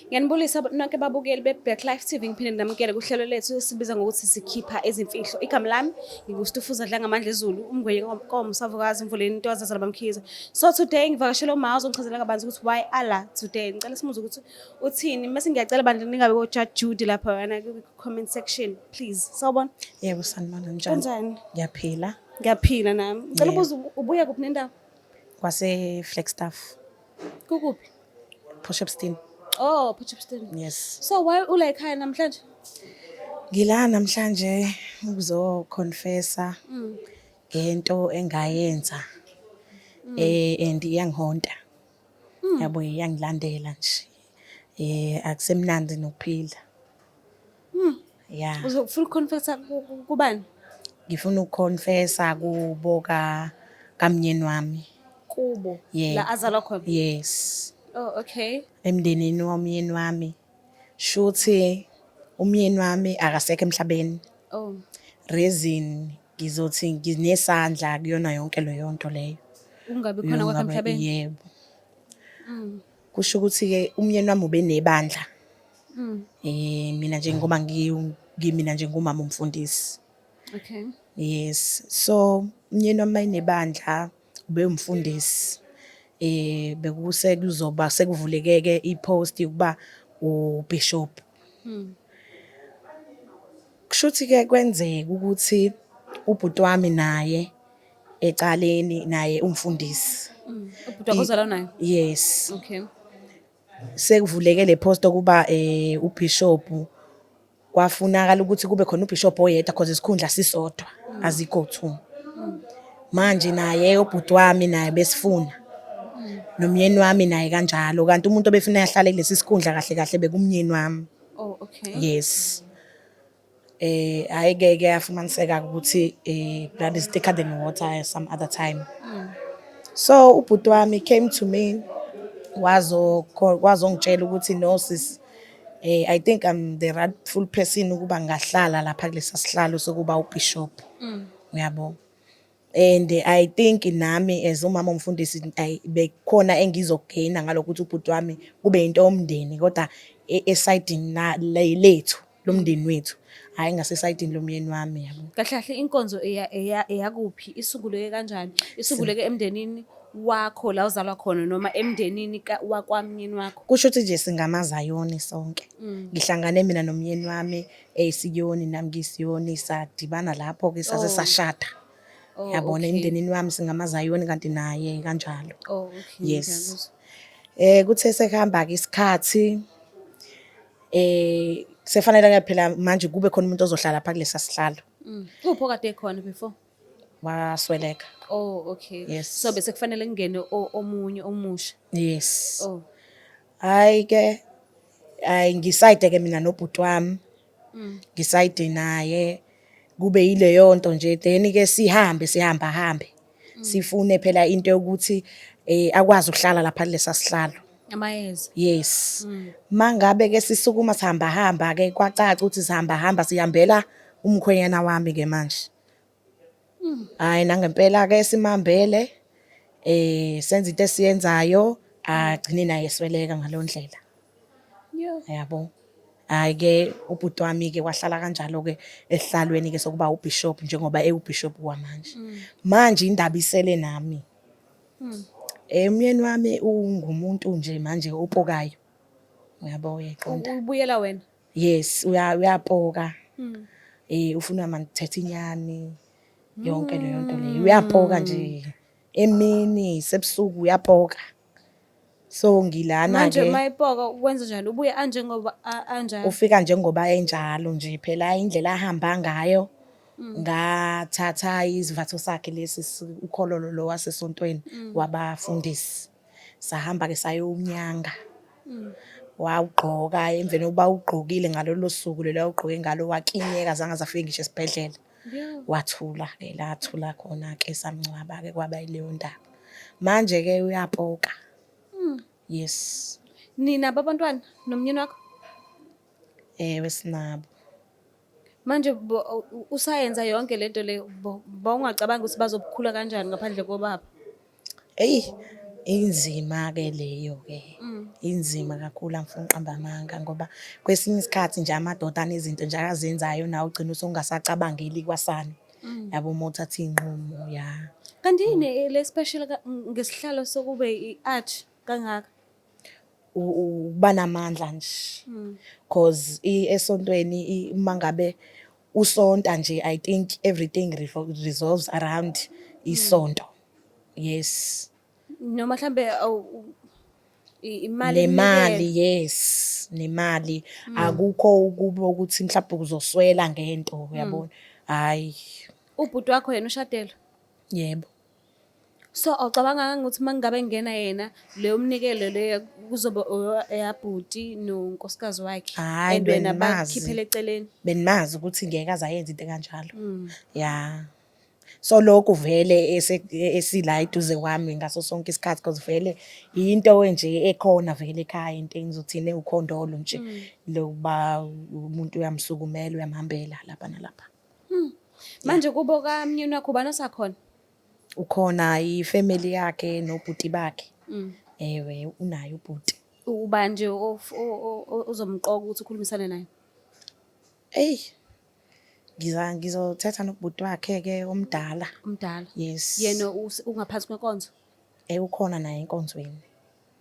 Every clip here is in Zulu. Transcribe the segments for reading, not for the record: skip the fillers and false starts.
Ngiyanibulisa nonke babukeli be-Black Life TV, ngiphinde nginamukele kuhlelo lethu esibiza ngokuthi sikhipha izimfihlo. Igama lami nginguStufuza Dlangamandla Zulu, umngwenye komsavukazi Mvuleni Ntwazazana Bamkhize. So today ngivakashele uMa ozongichazela kabanzi ukuthi why ala today. Ngicela simuze ukuthi uthini. Mase ngiyacela bandla ningabe ko-Judge Judy lapha wena ku-comment section please. Sawubona. Yebo, sanibona, njani? Kunjani? Ngiyaphila. Ngiyaphila nami. Ngicela Yebo. ubuze, ubuya kuphi nendawo? Kwase Flagstaff. Kukuphi? Port Shepstone. Oh, Port Shepstone. Yes. So why ula ekhaya namhlanje? Ngila namhlanje ukuzoconfessa ngento engayenza. And iyangihonta. Yabo, iyangilandela nje. Akusemnandi nokuphila. Yeah. Uzofuna ukuconfessa kubani? Ngifuna ukuconfessa kubo ka kamnyeni wami. Kubo. Yeah. La azalwa khona. Yes. Oh, okay. Emndenini womyeni wami. Shuthi umyeni wami akasekho emhlabeni. Oh. Reason ngizothi nginesandla kuyona yonke leyo nto leyo. Ungabi khona kwakhe emhlabeni. Yebo. Kusho ukuthi ke umyeni wami ube nebandla. Mina nje ngoba ngimina nje ngumama umfundisi. Okay. Yes. So umyeni wami mayinebandla ube umfundisi. Bekuse kuzoba sekuvulekeke ipost ukuba ubishop. Kushuthi ke kwenzeka ukuthi ubhuti wami naye ecaleni naye umfundisi. Ubhuti wakho uzalwa naye? Yes. Okay. Sekuvuleke le post okuba ubishop, kwafunakala ukuthi kube khona ubishop oyedwa because isikhundla sisodwa, azikho two. Manje naye ubhuti wami naye besifuna, nomyeni wami naye kanjalo, kanti umuntu obefuna ahlale kulesi sikhundla kahle kahle bekumyeni wami. Oh, okay. Yes. Hayi ke ke yafumaniseka ukuthi blood is thicker than water some other time. So ubhuti wami came to me, wazo wazongitshela ukuthi, "No sis, I think I'm the rightful person ukuba ngahlala lapha kulesa sihlalo sokuba ubishop." Uyabo, and I think nami as umama umfundisi bekhona engizogaina ngalokho ukuthi ubhuti wami kube into yomndeni, kodwa esayidini lethu lomndeni wethu, hhayi ngasesayidini lomyeni wami, yabo. Kahle kahle inkonzo eyakuphi? Isunguleke kanjani? Isunguleke emndenini wakho la uzalwa khona noma emndenini wakwamnyeni wakho? Kusho ukuthi nje singamazayoni sonke. Ngihlangane mina nomyeni wami eyisiyoni, nami ngiyisiyoni, sadibana lapho-ke sase sashada. Oh, Yabona, okay. emndenini wami singamazayoni, kanti naye kanjalo. Oh, okay. Yes. Ngiyakuzwa. Kuthe sekuhamba ke isikhathi, sefanele ke phela manje kube khona umuntu ozohlala lapha kulesa sihlalo. Uphi okade ekhona before? Wasweleka. Oh, okay. Yes. So bese kufanele kungene omunye omusha. Yes. Oh. Hayi ke, hayi ngisayide ke mina nobhuti wami. Ngisayide naye kube yileyo nto nje, then ke sihambe sihamba hambe. Sifune phela into yokuthi akwazi ukuhlala lapha kulesa sihlalo. Amayeza. Yes. Mangabe ke sisukuma sihamba hamba ke, kwacaca ukuthi sihamba hamba sihambela umkhwenyana wami ke manje. Hayi, nangempela ke simambele, senza into esiyenzayo, agcine naye esweleka ngalo ndlela. Yo. Yabo. Hayi ke ubhuti wami ke wahlala kanjalo ke esihlalweni ke sokuba ubishop njengoba ewubishop kwamanje. Manje indaba isele nami. Umyeni wami ungumuntu nje manje opokayo. Uyabo, uyayiqonda. Ubuyela wena. Yes, uyapoka. Ufuna mangithethe inyani. Yonke leyo nto leyo. Uyapoka nje emini sebusuku uyapoka. So ngilana Manje ke mayipoka wenza njani? Ubuye anjengoba anjalo. Ufika njengoba enjalo nje phela, indlela ahamba ngayo. Ngathatha isivatho sakhe lesi, ukhololo lo wasesontweni wabafundisi. Sahamba ke sayomnyanga. Wawugqoka, emveni kokuba ugqokile ngalolo suku lelo awugqoke ngalo wakinyeka, zange aze afike ngisho esibhedlela. Yo. Wathula ke la athula khona ke, samngcwaba ke, kwaba yileyo ndaba. Manje ke uyapoka. Yes. Nina abantwana nomnyeni wakho? Ewe, sinabo. Manje usayenza yonke lento le, bawungacabanga ukuthi bazokhula kanjani ngaphandle kobaba? Eyi, Inzima-ke leyo-ke, inzima kakhulu angifuni ukuqamba amanga ngoba kwesinye isikhathi nje amadoda anezinto nje akazenzayo nawe ugcine usungasacabangeli kwasani. Yabo uma uthatha iy'nqumo ya. Kanti yini le special ngesihlalo sokube i-arch kangaka? Ukuba namandla nje. Cause esontweni uma ngabe usonta nje I think everything revolves around isonto. Yes. Noma mhlambe imali Nemali eminikelo. yes, nemali. Akukho ukuba ukuthi mhlawumbe uzoswela ngento uyabona. Hhayi. Ubhuti wakho yena ushadelwe? Yebo. So awucabanganga ukuthi uma ngabe ngena yena leyo mnikelo leyo kuzoba eyabhuti nonkosikazi wakhe Hhayi, and wena bengimazi. bakhiphele eceleni. Benimazi ukuthi ngeke aze ayenze into ekanjalo. Ya. So lokhu vele esila eduze kwami ngaso sonke isikhathi cause vele yinto nje ekhona vele ekhaya into engizothini ewukhondolo nje lokuba umuntu uyamsukumela uyamhambela lapha nalapha. Manje kubo kamnyeni wakho ubani osakhona? Ukhona ifamily yakhe nobhuti bakhe. Ewe, unaye ubhuti. Ubani nje ozomqoka ukuthi ukhulumisane naye? Eyi, ngizothetha nobhuti wakhe-ke omdala. Omdala. Yes. Yena ungaphansi kwenkonzo? Ukhona naye enkonzweni.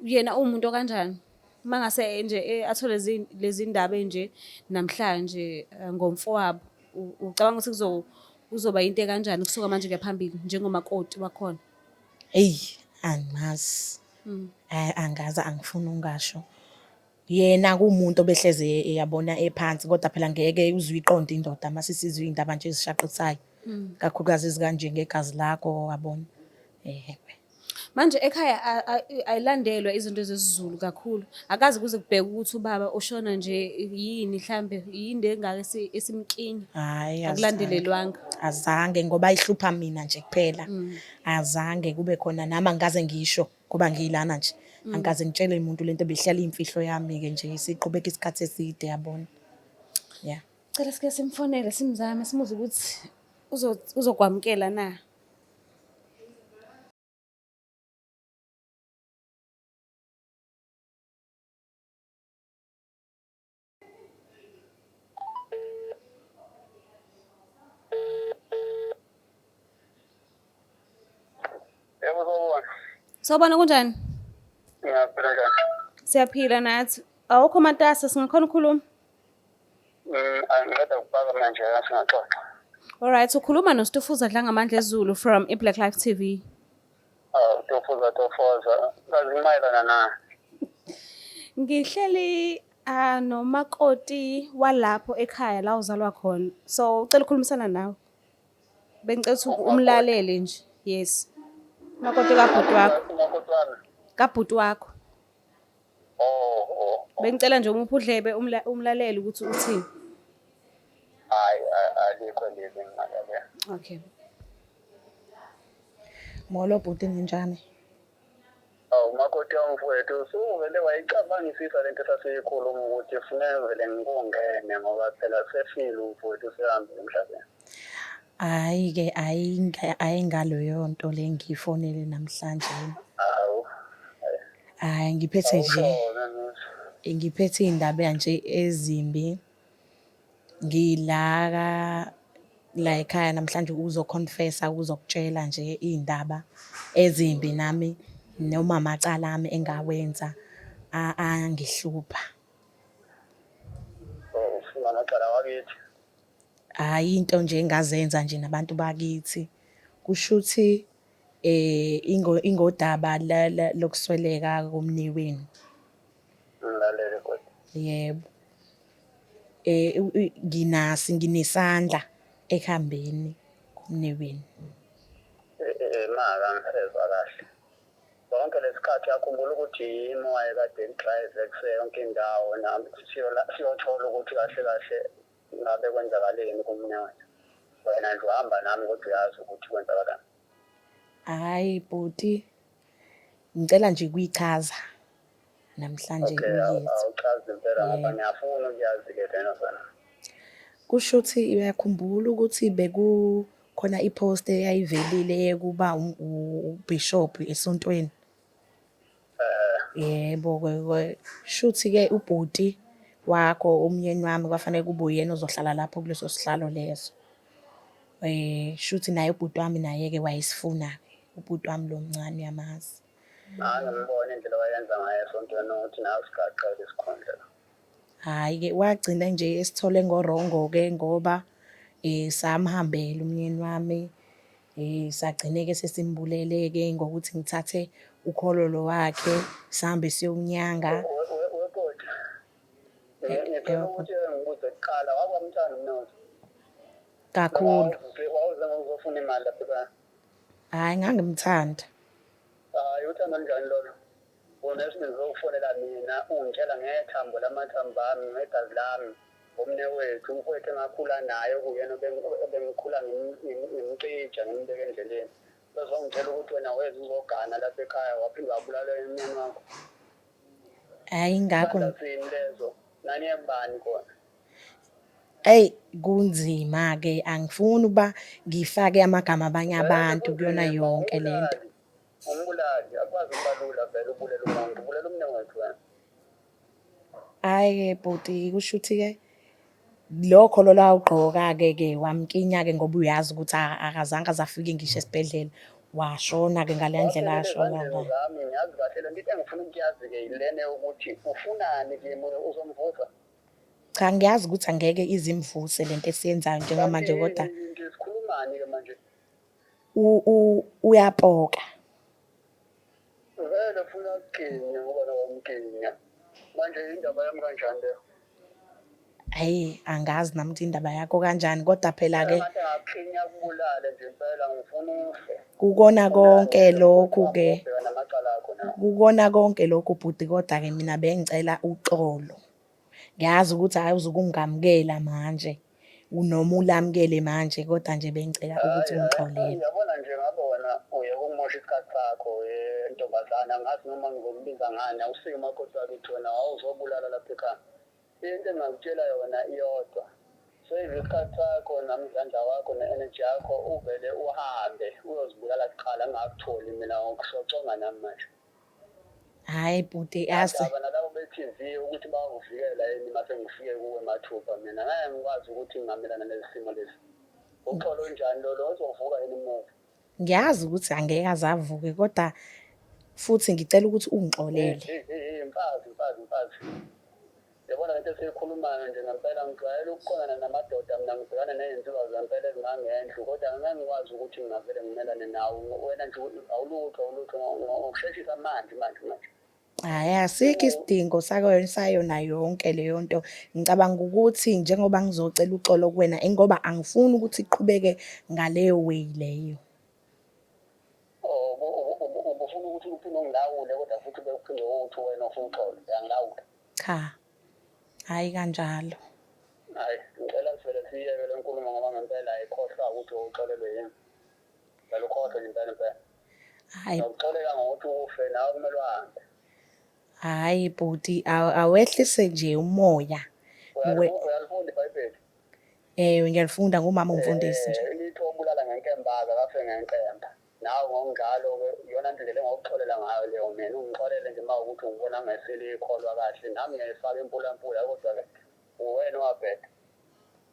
Yena uwumuntu okanjani? Uma ngase nje athole lezi ndaba nje namhlanje ngomfowabo, ucabanga ukuthi kuzoba into ekanjani kusuka manje kuya phambili njengomakoti wakhona? Eyi, angimazi. Angazi, angifuni ukungasho. Yena kuwumuntu obehleze eyabona ephansi kodwa phela ngeke uze uyiqonde indoda mase isizwa iy'ndaba nje ezishaqisayo. Kakhulukazi ezikanje ngegazi lakho wabona. Ewe. Manje ekhaya ayilandelwa izinto zesiZulu kakhulu. Akaze kuze kubheke ukuthi ubaba ushona nje yini mhlambe yini engaka esimkinya. Hhayi, azange. Akulandelelwanga. Azange ngoba ihlupha mina nje kuphela. Azange kube khona nami angikaze ngisho ngoba ngiyilana nje. Angikaze ngitshele muntu lento behlala iyimfihlo yami-ke nje isiqhubeka isikhathi eside yabona. Yeah. Cela sike simfonele simzame simuzwe ukuthi uzokwamukela na. Yebo sawubona. Sawubona kunjani? Ngiyaphila njani? Siyaphila nathi. Awukho matasa singakhona ukukhuluma? Angiqeda ukupaka manje singaxoxa. Alright, ukhuluma noStufuza Dlangamandla Zulu from iBlack Life TV. Awu Stufuza Tofoza, kazi mayelana na. Ngihleli nomakoti walapho ekhaya la uzalwa khona. So ucela ukukhulumisana nawe. Bengicela ukuthi umlalele nje. Yes. Makoti kabhuti wakho. Umakoti wami. Kabhuti wakho. Oh, oh. Oh. Bengicela nje umuphe udlebe umlalele ukuthi uthini. Hayi, alikho leli ngingalalela. Okay. Molo bhuti ninjani? Awu makoti wami mfowethu, usuvele wayicabangisisa lento esasiyikhuluma ukuthi funeka vele ngikungene ngoba phela sefile umfowethu usehambile emhlabeni. Hhayi-ke hhayi ngaleyo nto le ngiyifonele namhlanje. Awu. Hhayi ngiphethe nje, Awukhona ngisho. ngiphethe iy'ndaba nje ezimbi. Ngila la ekhaya namhlanje ukuzoconfessa, ukuzokutshela nje iy'ndaba ezimbi nami noma amacala ami engawenza angihlupha. Oh, ufuna amacala wakithi. Hhayi into nje engazenza nje nabantu bakithi. Kushuthi ingodaba lokusweleka komnewenu. Ngilalele kodwa. Yebo. Nginasi nginesandla ekuhambeni komnewenu. Maka ngisezwa kahle. Sonke lesikhathi yakhumbula ukuthi yimi owayekade ngidrive kuse yonke indawo nami siyothola ukuthi kahle kahle ngabe kwenzakaleni kumnewethu. Wena nje uhamba nami kodwa uyazi ukuthi kwenzakalani. Hhayi bhuti, ngicela nje ukuyichaza namhlanje Okay, uyenze. Awuchazi impela ngoba Yebo. ngiyafuna ukuyazi-ke lena zona. Kusho ukuthi uyakhumbula ukuthi bekukhona i-post eyayivelile yekuba ubishop esontweni. Yebo, shuthi-ke ubhuti wakho umyeni wami kwafanele kube uyena ozohlala lapho kuleso sihlalo leso. Shuthi naye ubhuti wami naye-ke wayesifuna-ke, ubhuti wami lo mncane uyamazi. Ngangimbona indlela wayenza ngayo esontweni ukuthi nawe sigaqele isikhundla. Hhayi-ke wagcina nje esithole ngorongo-ke ngoba samhambela umyeni wami. Sagcine-ke sesimbulele-ke ngokuthi ngithathe ukhololo wakhe sihambe siyomnyanga. Webhuti, ngicela ukuthi ngibuze kuqala, wake wamthanda umnotho? Kakhulu. Wawuze ngokuzofuna imali lapha ekhaya? Hhayi, ngangimthanda. Hhayi, uthando olunjani lolo? Unesibindi sokufonela mina ungitshela ngethambo lamathambo ami, ngegazi lami, ngomnewethu, umfowethu engakhula naye okuyena obengikhula ngimcija ngimbeka endleleni. Bese wangitshela ukuthi wena weza uzogana lapha ekhaya waphinde wabulala umyeni wakho. Hhayi ingakho. Isandla sini lezo? Naniye kubani khona? Eyi kunzima-ke angifuni ukuba ngifake amagama abanye abantu kuyona yonke le nto. Umbulali akwazi ukuba lula vele ubulela umuntu, ubulela umnewethu wena. Hhayi-ke bhuti kusho ukuthi-ke lokho lolo awugqoka-ke ke wamkinya-ke ngoba uyazi ukuthi akazange aze afike ngisho esibhedlela washona-ke ngaleya ndlela Waphelela ashona ezandleni ngayo. zami ngiyazi kahle lento into engifuna ukuyazi-ke yilena yokuthi ufunani kimi uzomvusa. Cha ngiyazi ukuthi angeke izimvuse lento esiyenzayo Kanti njengamanje kodwa into sikhulumani-ke manje? Uyapoka. Vele ufuna ukuginya ngoba nawamginya. Manje indaba yami kanjani leyo? Hhayi angazi nami ukuthi indaba yakho kanjani kodwa phela-ke Engathi angakhinya akubulale nje impela ngifuna ufe. kukona konke lokhu-ke Ubheka namacala akho nawo. kukona konke lokhu bhuti kodwa-ke mina bengicela uxolo. Ngiyazi ukuthi hhayi uzukungamukela manje noma ulamukele manje kodwa nje bengicela ukuthi ungixolele. Uyabona nje ngabe wena uye ukumosha isikhathi sakho ntombazane angazi noma ngizokubiza ngani awusiyo umakoti wakithi wena wawuzobulala lapha ekhaya. Into engingakutshela yona iyodwa. Save isikhathi sakho nomdlandla wakho ne-energy yakho uvele uhambe uyozibulala kuqala ngingakutholi mina ngokusoconga nami manje. Hhayi bhuti ase. Ndaba nalabo be-TV ukuthi bayakuvikela yini mase ngifike kuwe mathupha mina ngeke ngikwazi ukuthi ngingamelana nesimo lesi. Uxolo onjani lolo uzovuka yini umuntu? Ngiyazi ukuthi angeke aze avuke kodwa futhi ngicela ukuthi ungixolele. Mfazi mfazi mfazi. Yabona lento esiyikhulumayo nje ngempela ngijwayele ukuqondana namadoda mina ngibhekana ney'nsizwa zempela ezingangendlu kodwa ngeke ngikwazi ukuthi ngingavele ngimelane nawe wena nje awulutho awulutho ngokusheshisa manje manje manje. Hhayi asikho isidingo sayona yonke leyo nto. Ngicabanga ukuthi njengoba ngizocela uxolo kuwena ingoba angifuni ukuthi iqhubeke ngaleyo way leyo. Oh, ubufuna ukuthi uphinde ungilawule kodwa futhi bekuphinde ukuthi wena ufuna uxolo uyangilawula. Cha, hhayi kanjalo. Hayi, ngicela sivele siyeke le nkulumo ngoba ngempela ayikhohlwa ukuthi uxolelwe yini. Ngicela ukhohlwe nje impela impela. Hhayi. Nokuxolela ngokuthi ufe nawe kumele uhambe. Hhayi bhuti, awehlise nje umoya. Uyalifunda iBhayibheli? Ewe ngiyalifunda ngumama ungifundisi nje. Lithi obulala ngenkemba-ke akafe ngenkemba. Nawe ngokunjalo-ke iyona ndlela engokuxolela ngayo leyo mina ungixolele nje uma ukuthi ungibona ngesile ikholwa kahle nami ngiyayifaka impulampula kodwa-ke uwena owabheda.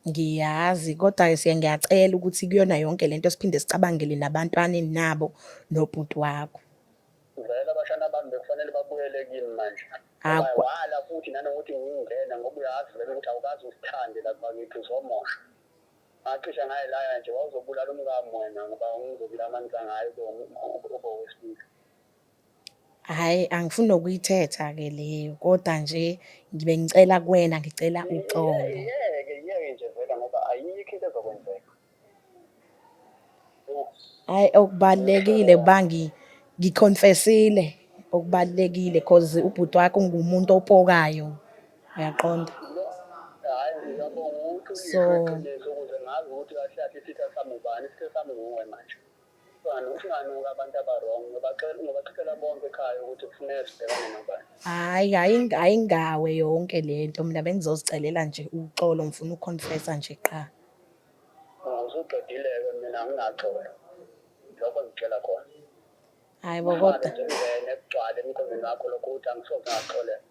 Ngiyazi kodwa-ke siye ngiyacela ukuthi kuyona yonke lento siphinde sicabangele nabantwana enginabo nobhuti wakho. Vele abashana bami bekufanele babuyele kimi manje. Ngoba wala futhi nanokuthi ngingene ngoba uyazi vele ukuthi awukaze usithande lapha kithi uzomosha. Ngacishe ngayilaya nje wawuzobulala umkami wena ngoba ngizokulamanisa ngayo ube owesibili. Hhayi angifuni nokuyithetha-ke leyo kodwa nje ngibe ngicela kuwena ngicela uxolo. Iyeke iyeke nje vele ngoba ayikho into ezokwenzeka. Hhayi okubalulekile uba ngikhonfesile okubalulekile cause ubhuti wakho ungumuntu opokayo uyaqonda. Hhayi ngiyabonga ukuthi So ulisho iqiniso ukuze ngazi ukuthi kahle kahle isitha sami ubani, isitha sami nguwe manje. Singanuki abantu aba-wrong ngobaxoxela bonke ekhaya ukuthi kufuneka sibhekane nobani. Hhayi ayingawe yonke lento mina bengizozicelela nje uxolo ngifuna ukukhonfesa nje qha. Usuqedile-ke mina anginaxolo lokho ngikutshela khona. Hayi bo kodwa. Nje kungene kugcwale emqondweni wakho lokho ukuthi angisoze ngakuxolela.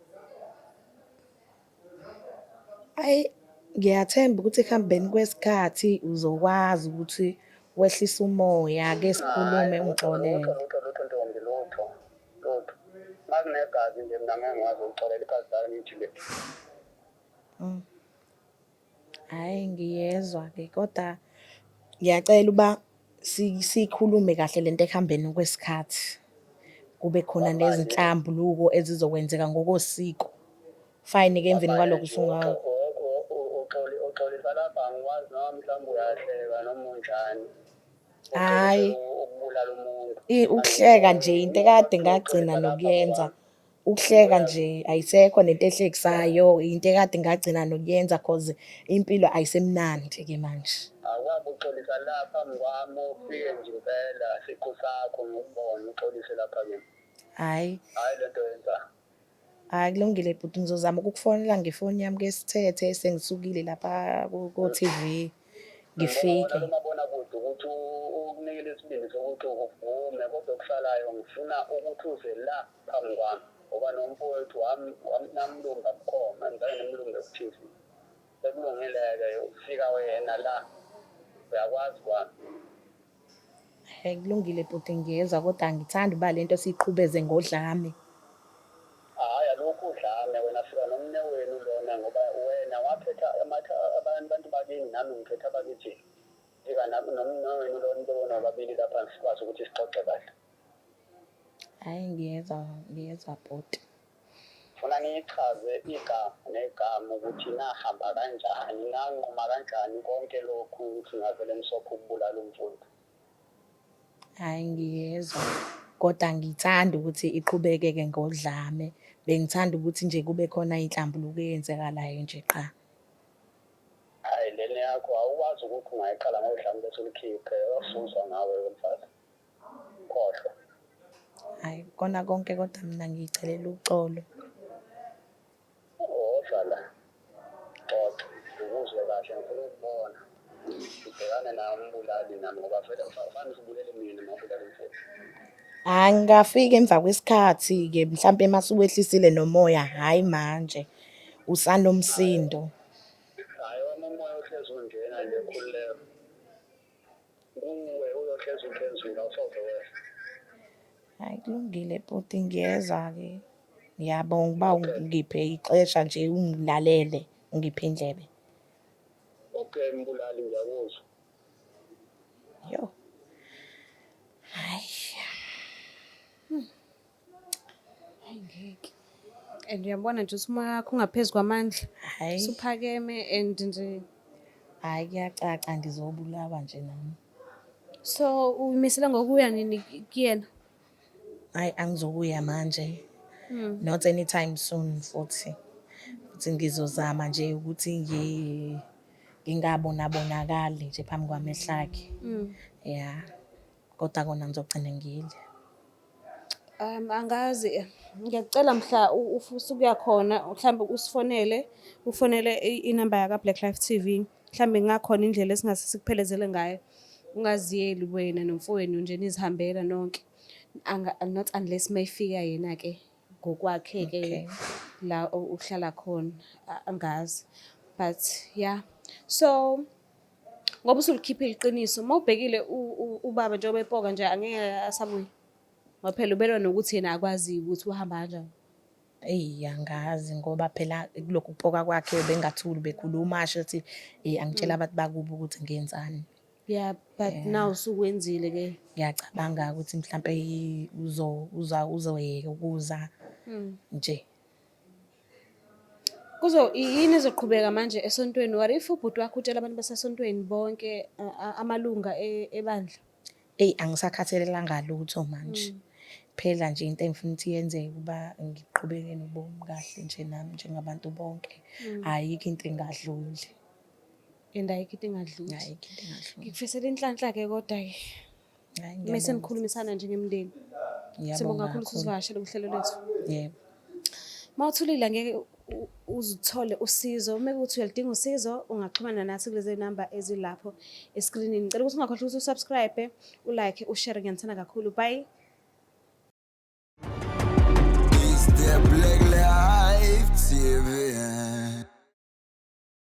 Ayi ngiyathemba ukuthi ekuhambeni kwesikhathi uzokwazi ukuthi wehlise umoya ke sikhulume ungixolele. Lutho lutho lutho ntombi lutho lutho. Makunegazi nje mina ngeke ngikwazi ukuxolela igazi lami ngithi le. Hhayi ngiyezwa-ke kodwa ngiyacela uba siyikhulume kahle lento ekuhambeni kwesikhathi. Kube khona nezinhlambuluko ezizokwenzeka ngokosiko. Fine-ke emveni kwalokho Uxolisa lapha angikwazi noma mhlawumbe uyahleka noma unjani. Hhayi. Ukubulala umuntu. Ukuhleka nje into ekade ngagcina nokuyenza. Ukuhleka nje ayisekho nento ehlekisayo into ekade ngagcina nokuyenza cause impilo ayisemnandi-ke manje. Awukabe uxolisa la phambi kwami ufike nje impela siqu sakho ngikubone uxolise lapha kimi. Hhayi. Hhayi lento oyenzayo. Hhayi kulungile bhuti ngizozama ukukufonela ngefoni yami ke sithethe sengisukile lapha ko-T_V ngifike. Ngibona umabonakude ukuthi ukunikile isibindi sokuthi uvume kodwa okusalayo ngifuna ukuthi uze la phambi kwami ngoba nomfowethu wami namlumba bukhoma ngizange nimlumbe ku-TV. Sekulungile-ke ufika wena la uyakwazi kwami. Hhe kulungile bhuti ngiyezwa kodwa angithandi uba lento siyiqhubeze ngodlame. Hhayi alukho udlame wena fika nomnewenu lona ngoba wena waphetha abantu bakini nami ngiphethe abakithi. Fika nomnewenu lona nibone bobabili lapha sikwazi ukuthi sixoxe kahle. Hhayi ngiyezwa ngiyezwa bhuti. Funa niyichaze igama negama ukuthi nahamba kanjani, nanquma kanjani konke lokhu ukuthi ngavele nisophe ukubulala umfowethu. Hhayi ngiyezwa kodwa angithandi ukuthi iqhubekeke ngodlame. Bengithanda ukuthi nje kube khona inhlambuluko eyenzekalayo nje qha. Hhayi lena yakho awukwazi ukuthi ungayiqala ngodlame bese ulikhiphe, wasuzwa ngawe wemfazi. Khohlwa. Hhayi kona konke kodwa mina ngiyicelela uxolo. Woza la. Xoxa. Ngikuzwe kahle ngifuna ukubona. Ngibhekane naye umbulali nami ngoba vele ufane usubulele mina uma ubulala umfowethu. Hhayi ngingafika emva kwesikhathi-ke mhlampe uma usuwehlisile nomoya, hhayi manje usanomsindo. Hhayi wami umoya uhlezi unjena nje khululeka. Kuwe uyohlezi uphezulu awusoze wehla. Hayi kulungile bhuti ngiyezwa-ke. Ngiyabonga uba ungiphe ixesha nje ungilalele ungiphe indlebe. Okay mbulali ngiyakuzwa. Yo. Hayi. Hayi ngeke. And uyabona nje ukuthi umoya wakho ungaphezu kwamandla. Hayi. Usuphakeme and nje Hayi kuyacaca ngizobulawa nje nami. So uyimisela ngokuya nini kuyena? Hayi angizokuya manje. Not anytime soon futhi. Futhi ngizozama nje ukuthi ngingabonabonakali nje phambi kwamehlo akhe. Yeah. Kodwa kona ngizogcina ngiyile. Angazi, ngiyakucela mhla ufisa ukuya khona mhlambe usifonele, ufonele inamba yaka-Black Life T_V. Mhlambe kungakhona indlela esingase sikuphelezele ngayo. Ungaziyeli wena nomfowenu nje nizihambela nonke. Not unless uma efika yena-ke ngokwakhe-ke la uhlala khona, angazi. But yeah, so ngoba usulikhiphile iqiniso, uma ubhekile ubaba njengoba epoka nje angeke asabuye. Ngoba phela ubelwa nokuthi yena akwazi ukuthi uhamba kanjani. Eyi angazi ngoba phela kulokhu kupoka kwakhe bengathuli bekhuluma asho ukuthi angitshela abantu bakubo ukuthi ngenzani. Yeah, but now usukwenzile ke. Ngiyacabanga ukuthi mhlampe uzoyeka ukuza nje. Kuzo yini ezoqhubeka manje esontweni? What if ubhuti wakho utshela abantu basesontweni bonke amalunga ebandla? Eyi angisakhathalelanga lutho manje. Phela nje into engifuna ukuthi yenzeke ukuba ngiqhubeke nobomi kahle nje nami njengabantu bonke. Ayikho into engadluli. And ayikho into engadluli. Ayikho into engadluli. Ngikufisela inhlanhla-ke kodwa-ke. Hhayi, Mese ngiyabonga. nikhulumisana njengemndeni. Ngiyabonga Sibonga kakhulu ukuthi kakhulu. usivakashele kuhlelo lwethu. Yebo. Uma uthulile angeke uzuthole usizo. Uma kuwukuthi uyaludinga usizo, ungaxhumana nathi kulezi namba ezilapho eskrinini. Ngicela ukuthi ungakhohlwa ukuthi usubscribe, ulike, ushare. Ngiyanithanda kakhulu. Bye. TV.